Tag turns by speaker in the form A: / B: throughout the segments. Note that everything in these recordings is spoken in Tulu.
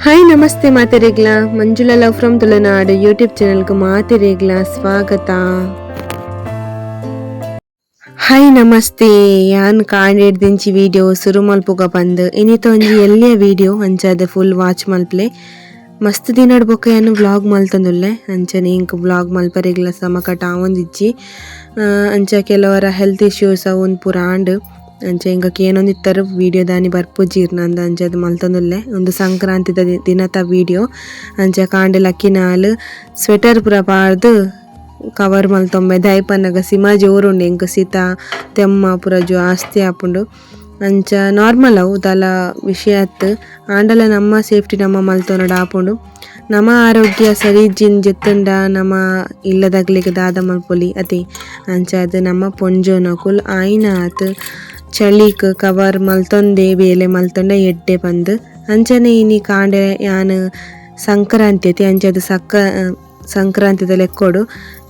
A: ಹಾಯ್ ನಮಸ್ತೆ ಮಾತೆರೆಗ್ಲ, Manjula love from Tulunadu YouTube ಚಾನೆಲ್ಗೆ ಮಾತೆರೆಗ್ಲ ಸ್ವಾಗತ. ಹಾಯ್ ನಮಸ್ತೆ. ಯಾನ್ ಕಾಂಡೆಡ್ದಿಂಚಿ ವಿಡಿಯೋ ಸುರು ಮಲ್ಪುಗ ಪಂದ್ ಇನಿತ ಒಂಜಿ ಎಲ್ಯ ವಿಡಿಯೋ ಅಂಚಾದ್ ಫುಲ್ ವಾಚ್ ಮಲ್ಪ್ಲೆ. ಮಸ್ತ್ ದಿನಡ್ ಬೊಕ್ಕ ಯಾನ್ ವ್ಲಾಗ್ ಮಲ್ತೊಂದುಲ್ಲೆ. ಅಂಚನೆ ಎಂಕ್ ವ್ಲಾಗ್ ಮಲ್ಪರೆಗ್ಲ ಸಮಕಟ ಆವೊಂದಿಜ್ಜಿ. ಅಂಚ ಕೆಲವರ ಹೆಲ್ತ್ ಇಶ್ಯೂಸ್ ಅವೊಂದು ಪೂರ ಆಂಡ್. ಅಂಚ ಎಂಕ ಕೇನೊಂದಿತ್ತರ್ ವಿಡಿಯೋ ದಾನಿ ಬರ್ಪುಜಿ ಇರ್ನಂದ್, ಅಂಚಾದ್ ಮಲ್ತೊಂದುಲ್ಲೆ. ಉಂದು ಸಂಕ್ರಾಂತಿದ ದಿನತ ವಿಡಿಯೋ. ಅಂಚ ಕಾಂಡೆ ಲಕ್ಕಿನಾಲ್ ಸ್ವೆಟರ್ ಪೂರ ಪಾಡ್ದ್ ಕವರ್ ಮಲ್ತೊಂಬೆ. ದಾಯೆ ಪನ್ನಗ ಸಿಮ ಜೋರುಂಡು, ಎಂಕ್ ಸಿತ ತೆಮ್ಮ ಪೂರ ಜಾಸ್ತಿ ಆಪುಂಡು. ಅಂಚ ನಾರ್ಮಲ್ ಅವು ದಾಲ ವಿಷಯ ಅತ್ತ್, ಆಂಡಲ ನಮ್ಮ ಸೇಫ್ಟಿ ನಮ್ಮ ಮಲ್ತೊನೊಡು ಆಪುಂಡು. ನಮ ಆರೋಗ್ಯ ಸರಿ ಇಜ್ಜಿಂದ್ ಜೆತ್ತುಂಡ ನಮ ಇಲ್ಲದಗ್ಲೆಗ್ ದಾದ ಮಲ್ಪೊಲಿ ಅತೆ. ಅಂಚಾದ್ ನಮ್ಮ ಪೊಂಜೋನಕುಲು ಆಯಿನಾತ್ ಚಳಿಕ್ ಕವರ್ ಮಲ್ತೊಂದೇ ಬೇಲೆ ಮಲ್ತೊಂಡ ಎಡ್ಡೆ ಪಂದ್. ಅಂಚನೆ ಇನಿ ಕಾಂಡೆ ಯಾನ್ ಸಂಕ್ರಾಂತಿ ಅತೆ, ಅಂಚಾದ್ ಸಕ್ಕ ಸಂಕ್ರಾಂತಿದ ಲೆಕ್ಕೊಡು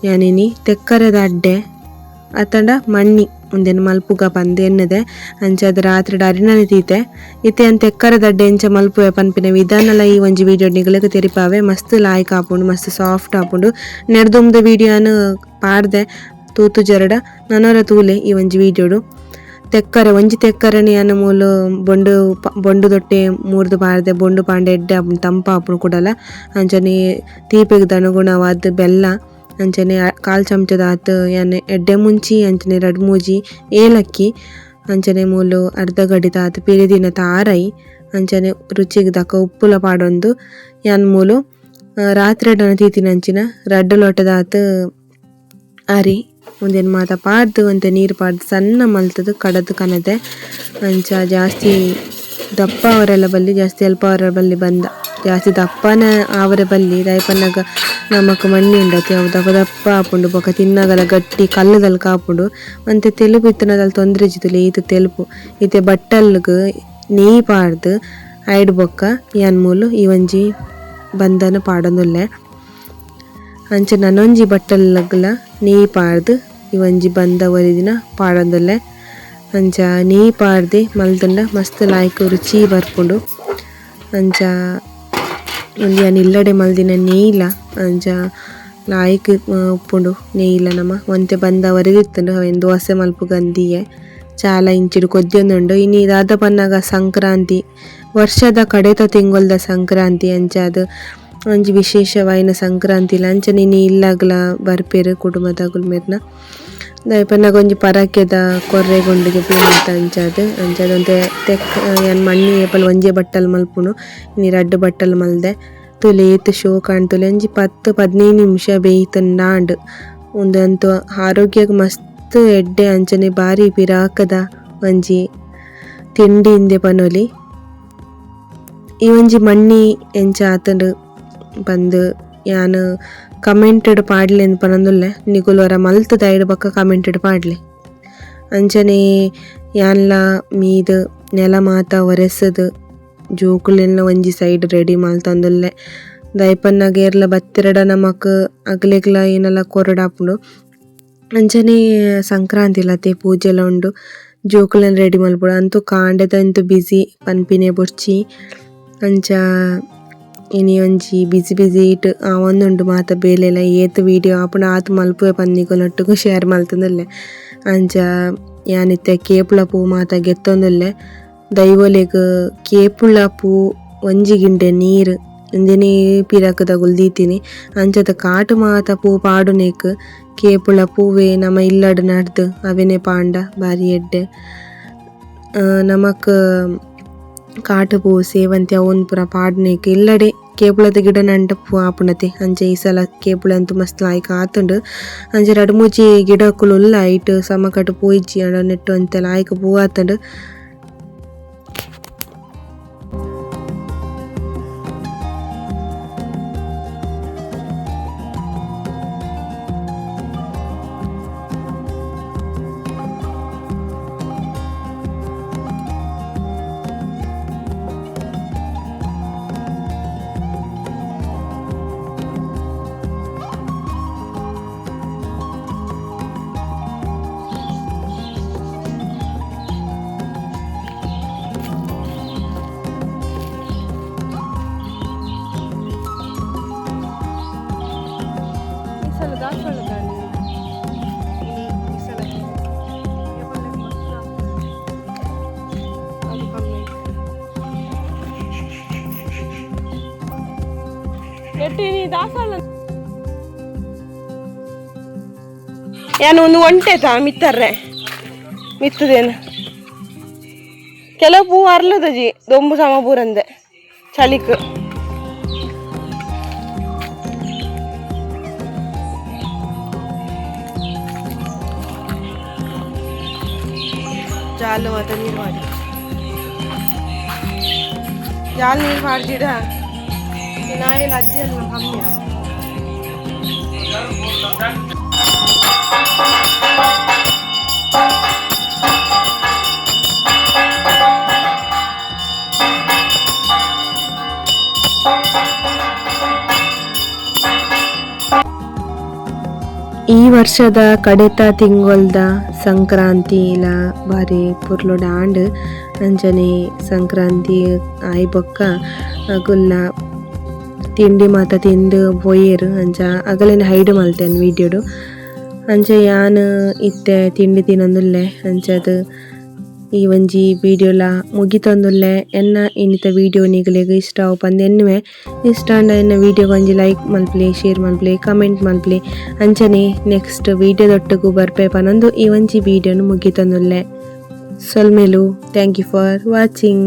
A: ಯಾನ್ ಇನಿ ತೆಕ್ಕರೆದ ಅಡ್ಡೆ ಅತ್ತಂಡ ಮಣ್ಣಿ ಉಂದೆನ್ ಮಲ್ಪುಗ ಪಂದ್ ಎನ್ನುದೆ. ಅಂಚಾದ್ ರಾತ್ರಿಡ್ ಅರಿನನೆ ದೀತೆ. ಇತ್ತೆ ಯಾನ್ ತೆಕ್ಕರೆದ ಅಡ್ಡೆ ಎಂಚ ಮಲ್ಪುವೆ ಪನ್ಪಿನ ವಿಧಾನಲ ಈ ಒಂಜಿ ವಿಡಿಯೋ ನಿಗಲೆಗ್ ತೆರಿಪಾವೆ. ಮಸ್ತ್ ಲಾಯ್ಕ್ ಆಪುಂಡು, ಮಸ್ತ್ ಸಾಫ್ಟ್ ಆಪುಂಡು. ನೆಡ್ದುಂಬ್ದ ವಿಡಿಯೋನು ಪಾಡ್ದೆ, ತೂತು ಜರಡ ನನೊರ ತೂಲೆ. ಈ ಒಂಜಿ ವಿಡಿಯೋಡು ತೆಕ್ಕರೆ ಒಂಜಿ ತೆಕ್ಕರೆನೆ ಯಾನ್ ಮೂಲು ಬೊಂಡು ಬೊಂಡು ದೊಟ್ಟೆ ಮೂರ್ದು ಪಾಡ್ದೆ. ಬೊಂಡು ಪಾಂಡೆ ಎಡ್ಡೆ ಆಪುಂಡು, ತಂಪ ಆಪುಂಡು ಕುಡಲ. ಅಂಚನೆ ತೀಪೆಗ್ ಅನುಗುಣವಾದ್ ಬೆಲ್ಲ, ಅಂಚನೆ ಕಾಲ್ ಚಮಚದಾತ್ ಯಾನ್ ಎಡ್ಡೆ ಮುಂಚಿ, ಅಂಚನೆ ರಡ್ಡ್ ಮೂಜಿ ಏಲಕ್ಕಿ, ಅಂಚನೆ ಮೂಲು ಅರ್ಧ ಗಡಿದಾತ್ ಪಿರಿದಿನ ತಾರೈ, ಅಂಚನೆ ರುಚಿಗ್ ದಕ್ಕ ಉಪ್ಪುಲ ಪಾಡೊಂದು ಯಾನ್ ಮೂಲು ರಾತ್ರೆ ದೀತಿನಂಚಿನ ರಡ್ಡ್ ಲೋಟದಾತ್ ಅರಿ ಉಂದೆನ್ ಮಾತ ಪಾಡ್ದ್ ಒಂತೆ ನೀರ್ ಪಾಡ್ದ್ ಸಣ್ಣ ಮಲ್ತುದು ಕಡದ್ ಕನದೆ. ಅಂಚ ಜಾಸ್ತಿ ದಪ್ಪ ಆವರೆಲ ಬಲ್ಲಿ, ಜಾಸ್ತಿ ಅಲ್ಪ ಆವರೆ ಬಲ್ಲಿ, ಬಂದ ಜಾಸ್ತಿ ದಪ್ಪನ ಆವರೆ ಬಲ್ಲಿ. ದಾಯೆ ಪನ್ನಗ ನಮಕ್ ಮಣ್ಣಿ ಉಂಡತೆ ಅವು ದಪ್ಪ ದಪ್ಪ ಆಪುಂಡು, ಬೊಕ ತಿನ್ನಗಲ ಗಟ್ಟಿ ಕಲ್ಲುದಲ್ಕ ಆಪುಂಡು. ಒಂತೆ ತೆಲುಪು ಇತ್ತಿನದಲ್ ತೊಂದರೆ ಇಜ್ಜಿದುಲೆ ಈತ್ ತೆಲುಪು. ಇತ್ತೆ ಬಟ್ಟಲ್ಗ್ ನೆಯಿ ಪಾಡ್ದ್ ಐಡ್ ಬೊಕ್ಕ ಯಾನ್ ಮೂಲು ಈ ಒಂಜಿ ಬಂದನ ಪಾಡೊಂದುಲ್ಲೆ. ಅಂಚ ನನೊಂಜಿ ಬಟ್ಟಲ್ಗ್ಲ ನೆಯಿ ಪಾಡ್ದ್ ಈ ಒಂಜಿ ಬಂದ ಒರಿದಿನ ಪಾಡೊಂದುಲ್ಲೆ. ಅಂಚ ನೆಯಿ ಪಾಡ್ದೆ ಮಲ್ತುಂಡ ಮಸ್ತ್ ಲಾಯ್ಕ್ ರುಚಿ ಬರ್ಪುಂಡು. ಅಂಚ ಉಂದು ಯಾನ್ ಇಲ್ಲಡೆ ಮಲ್ದಿನ ನೆಯಿಲ, ಅಂಚ ಲಾಯ್ಕ್ ಉಪ್ಪುಂಡು ನೆಯಿಲ. ನಮ ಒಂತೆ ಬಂದ ಒರಿದಿತ್ತುಂಡು, ಅವೆನ್ ದೋಸೆ ಮಲ್ಪುಗಂದಿಯೆ. ಚಾಲ ಇಂಚಿಡ್ ಕೊದ್ಯೊಂದುಂಡು. ಇನಿ ದಾದ ಪನ್ನಗ ಸಂಕ್ರಾಂತಿ, ವರ್ಷದ ಕಡೆತ ತಿಂಗೊಲ್ದ ಸಂಕ್ರಾಂತಿ. ಅಂಚಾದ್ ಒಂಜಿ ವಿಶೇಷವಾಯಿನ ಸಂಕ್ರಾಂತಿಲ. ಅಂಚನೆ ಇನಿ ಇಲ್ಲಗ್ಲ ಬರ್ಪೆರ್ ಕುಟುಂಬದಕುಲು ಮೆರ್ನ. ದಾಯೆ ಪನ್ನಗ ಒಂಜಿ ಪರಕೆದ ಕೊರ್ರೆಗುಂಡುಗೆ ಪೂ ಮಾತ. ಅಂಚಾದ್ ಅಂಚಾದ್ ಒಂತೆ ತೆಕ್ ಯಾನ್ ಮಣ್ಣಿ ಏಪಲ ಒಂಜೇ ಬಟ್ಟಲ್ ಮಲ್ಪುನು, ಇನಿ ರಡ್ಡ್ ಬಟ್ಟಲ್ ಮಲ್ದೆ. ತೂಲೆ ಏತ್ ಶೋಕ್ ಆಂಡ್ ತೂಲೆ. ಒಂಜಿ 10-15 ನಿಮಿಷ ಬೇಯ್ತುಂಡ ಆಂಡ್. ಉಂದಂತೂ ಆರೋಗ್ಯಗ್ ಮಸ್ತ್ ಎಡ್ಡೆ, ಅಂಚನೆ ಬಾರಿ ಪಿರಾಕದ ಒಂಜಿ ತಿಂಡಿ ಇಂದೆ ಪನೊಲಿ. ಈ ಒಂಜಿ ಮಣ್ಣಿ ಎಂಚ ಆತುಂಡು ಪಂದ್ ಯಾನ್ ಕಮೆಂಟೆಡ್ ಪಾಡ್ಲೆ ಪನೊಂದುಲ್ಲೆ. ನಿಕುಲು ಒರ ಮಲ್ತ್ ಐಡ್ ಬೊಕ್ಕ ಕಮೆಂಟೆಡ್ ಪಾಡ್ಲೆ. ಅಂಚನೆ ಯಾನ್ಲ ಮೀದ್ ನೆಲ ಮಾತ ಒರೆಸುದು ಜೋಕುಲೆನ್ಲ ಒಂಜಿ ಸೈಡ್ ರೆಡಿ ಮಲ್ತೊಂದುಲ್ಲೆ. ದಾಯೆ ಪನ್ನಗ ಏರ್ಲ ಬತ್ತೆರ್ಡ ನಮಕ್ ಅಗಲೆಗ್ಲ ಏನೆಲ ಕೊರೊಡಾಪುಂಡು. ಅಂಚನೆ ಸಂಕ್ರಾಂತಿಲ ಅತೆ ಪೂಜೆಲ ಉಂಡು, ಜೋಕುಲೆನ್ ರೆಡಿ ಮಲ್ಪೊಡು. ಅಂತೂ ಕಾಂಡೆದ ಇಂತು ಬಿಸಿ ಪನ್ಪಿನೆ ಬೊರ್ಚಿ. ಅಂಚ ಇನಿ ಒಂಜಿ ಬಿಸಿ ಬಿಸಿ it ಆವೊಂದುಂಡು ಮಾತ ಬೇಲೆಲ. ಏತ್ ವಿಡಿಯೋ ಆಪುಂಡು ಆತ್ ಮಲ್ಪುವೆ ಪಂದ್ ನಿಕಲ್ನೊಟ್ಟುಗು ಶೇರ್ ಮಲ್ತೊಂದುಲ್ಲೆ. ಅಂಚ ಯಾನ್ ಇತ್ತೆ ಕೇಪುಳ ಪೂ ಮಾತ ಗೆತ್ತೊಂದುಲ್ಲೆ. ದೈವೊಲೆಗ್ ಕೇಪುಳ ಪೂ ಒಂಜಿ ಗಿಂಡೆ ನೀರ್ ಇಂದೆನೇ ಪಿರಕದಗುಲು ದೀತಿನಿ. ಅಂಚದ ಕಾಟ್ ಮಾತ ಪೂ ಪಾಡುನೇಕ್ ಕೇಪುಳ ಪೂವೆ ನಮ ಇಲ್ಲಡ್ ನಡ್ದ್ ಅವೆನೆ ಪಾಂಡ ಬಾರಿ ಎಡ್ಡೆ. ನಮಕ್ ಕಾಟ್ ಪೂ ಸೇವಂತಿ ಅವೊಂದು ಪೂರ ಪಾಡುನೇಕ್ ಇಲ್ಲಡೆ ಕೇಪುಳದ ಗಿಡ ನಂಟ ಪೂ ಆಪುಂಡತೆ. ಅಂಚ ಈ ಸಲ ಕೇಪುಳ ಅಂತೂ ಮಸ್ತ್ ಲಾಯ್ಕ್ ಆತುಂಡು. ಅಂಚ ರಡ್ಡ್ ಮೂಜಿ ಗಿಡಕುಲು ಉಲ್ಲ, ಐಟ್ ಸಮಕಟ್ ಪೂ ಇಜ್ಜಿ, ಆಂಡ ನೆಟ್ಟ್ ಒಂತೆ ಲಾಯ್ಕ್ ಪೂ ಆತುಂಡು. ಎಟ್ಟಿನಿ ದಾಸಾಳ ಯಾನು ಒಂದು ಒಂಟೆತಾ ಮಿತ್ತರ್ರೆ ಮಿತ್ತದೇನು ಕೆಲವು ಪೂ ಅರ್ಲದಜಿ ದೊಂಬು ಸಮ ಪೂರಂದೆ ಚಳಿಕ್. ಜಾಲು ಮಾತ ನೀರು ಮಾಡಿ, ಜಾಲು ನೀರು ಮಾಡಿಡ. ನಾಯಿ ಅಜ್ಜಿ ಅಲ್ಲ ಕಮ್ಮಿ. ಈ ವರ್ಷದ ಕಡೆತ ತಿಂಗೊಲ್ದ ಸಂಕ್ರಾಂತಿಲ ಬಾರಿ ಪೊರ್ಲುಡು ಆಂಡ್. ಅಂಚನೆ ಸಂಕ್ರಾಂತಿ ಆಯಿ ಬೊಕ್ಕ ಅಗುಲ್ಲ ತಿಂಡಿ ಮಾತ ತಿಂದು ಪೋಯೆರ್. ಅಂಚ ಅಗಲೆನ್ ಹೈಡ್ ಮಲ್ತೇನ್ ವೀಡಿಯೋಡು. ಅಂಚ ಯಾನ್ ಇತ್ತೆ ತಿಂಡಿ ತಿನೊಂದುಲ್ಲೆ. ಅಂಚಾದ್ ಈ ಒಂಜಿ ವೀಡಿಯೋಲ ಮುಗಿತೊಂದುಲ್ಲೆ. ಎನ್ನ ಇನ್ನಿತ ವೀಡಿಯೋ ನಿಗಲೆಗ್ ಇಷ್ಟ ಆವು ಪಂದ್ ಎನ್ನುವೆ. ಇಷ್ಟ ಆಂಡ ಎನ್ನ ವೀಡಿಯೋಗ್ ಒಂಜಿ ಲೈಕ್ ಮಲ್ಪುಲೆ, ಶೇರ್ ಮಲ್ಪುಲೆ, ಕಮೆಂಟ್ ಮಲ್ಪುಲೆ. ಅಂಚನೆ ನೆಕ್ಸ್ಟ್ ವೀಡಿಯೋದೊಟ್ಟುಗು ಬರ್ಪೆ ಪನೊಂದು ಈ ಒಂಜಿ ವೀಡಿಯೋನು ಮುಗಿತೊಂದುಲ್ಲೆ. ಸೊಲ್ಮೆಲು. Thank you for watching.